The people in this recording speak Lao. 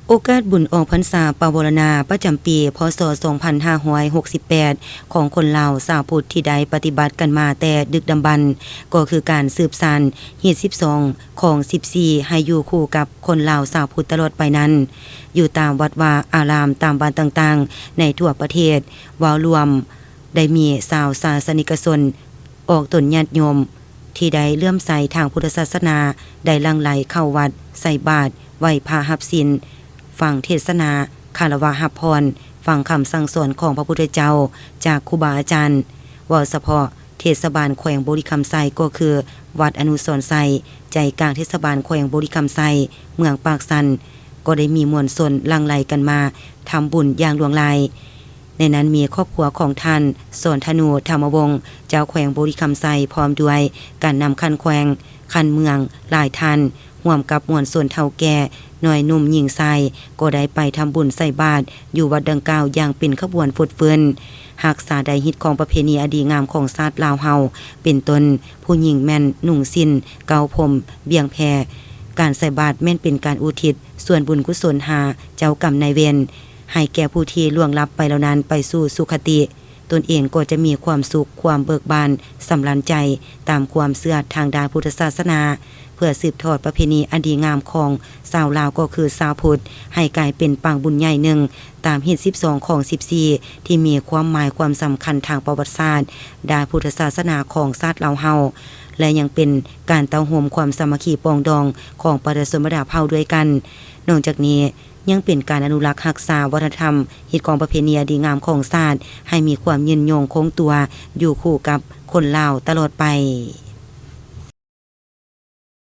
ໂອກາດບຸນອອກພັນສາປະວາລະນາປະຈຳປີ ພ.ສ. ສອງພັນຫ້າຮ້ອຍຫົກສິບແປດ ຂອງຄົນລາວຊາວພຸດທີ່ໄດ້ປະຕິບັດກັນມາແຕ່ດຶກດຳບັນ ກໍຄືການສືບສານຮີດສິບສອງ ຄອງສິບສີ່ ໃຫ້ຢູ່ຄູ່ກັບຄົນລາວຊາວພຸດຕະຫຼອດໄປນັ້ນ ຢູ່ຕາມວັດວາອາຣາມ ຕາມບ້ານຕ່າງໆ ໃນທົ່ວປະເທດ ເວົ້າລວມ ໄດ້ມີຊາວສາສະນິກະຊົນ ອອກຕົນຍາດໂຍມ ທີ່ໄດ້ເຫຼື້ອມໃສທາງພຸດທະສາສະໜາ ໄດ້ຫຼັ່ງໄຫຼເຂົ້າວັດ ໃສ່ບາດ, ໄຫວ້ພະຮັບສິນ, ຟັງເທດສະໜາ, ຄາລະວະຮັບພອນ, ຟັງຄຳສັ່ງສອນຂອງພະພຸດທະເຈົ້າ ຈາກຄູບາອາຈານ. ເວົ້າສະເພາະເທດສະບານແຂວງບໍລິຄຳໄຊ ກໍຄື ວັດອະນຸສອນໄຊ ໃຈກາງເທດສະບານແຂວງບໍລິຄຳໄຊ ເມືອງປາກຊັນ ກໍໄດ້ມີມວນຊົນຫຼັ່ງໄຫຼກັນມາທຳບຸນຢ່າງຫຼວງຫຼາຍ. ໃນນັ້ນມີຄອບຄົວຂອງທ່ານ ສອນທະນູ ທຳມະວົງ ເຈົ້າແຂວງບໍລິຄຳໄຊ ພ້ອມດ້ວຍການນຳຂັ້ນແຂວງ, ຂັ້ນເມືອງຫຼາຍທ່ານ, ຮ່ວມກັບມວນຊົນເຖົ້າແກ່, ນ້ອຍໜຸ່ມຍິງຊາຍ ກໍໄດ້ໄປທຳບຸນໃສ່ບາດຢູ່ວັດດັ່ງກ່າວຢ່າງເປັນຂະບວນຟົດຟື້ນ, ຮັກສາໄດ້ຮີດຄອງປະເພນີອັນດີງາມຂອງຊາດລາວເຮົາ ເປັນຕົ້ນ ຜູ້ຍິງແມ່ນນຸ່ງສິ້ນ ເກົ້າພົມ ບ່ຽງແພ, ການໃສ່ບາດແມ່ນເປັນການອຸທິດສ່ວນບຸນກຸສົນຫາເຈົ້າກຳນາຍເວນ ໃຫ້ແກ່ຜູ້ທີ່ລ່ວງລັບໄປແລ້ວນັ້ນໄປສູ່ສຸຄະຕິ. ຕົນເອງກໍຈະມີຄວາມສຸກ, ຄວາມເບີກບານ, ສຳລານໃຈ ຕາມຄວາມເຊື່ອທາງດ້ານພຸດທະສາສະໜາ, ເພື່ອສືບທອດປະເພນີອັນດີງາມຂອງຊາວລາວ ກໍຄືຊາວພຸດ ໃຫ້ກາຍເປັນປາງບຸນໃຫຍ່ໜຶ່ງ ຕາມຮີດສິບສອງ ຄອງສິບສີ່ ທີ່ມີຄວາມໝາຍຄວາມສຳຄັນທາງປະຫວັດສາດ ດ້ານພຸດທະສາສະໜາຂອງຊາດລາວເຮົາ ແລະ ຍັງເປັນການເຕົ້າໂຮມຄວາມສາມັກຄີປອງດອງຂອງປະຊາຊົນບັນດາເຜົ່າດ້ວຍກັນ. ນອກຈາກນີ້ ຍັງເປັນການອະນຸລັກຮັກສາວັດທະນະທຳ, ຮີດຄອງປະເພນີອັນດີງາມຂອງຊາດ ໃຫ້ມີຄວາມຍືນຍົງຄົງຕົວ ຢູ່ຄູ່ກັບຄົນລາວຕະຫຼອດໄປ.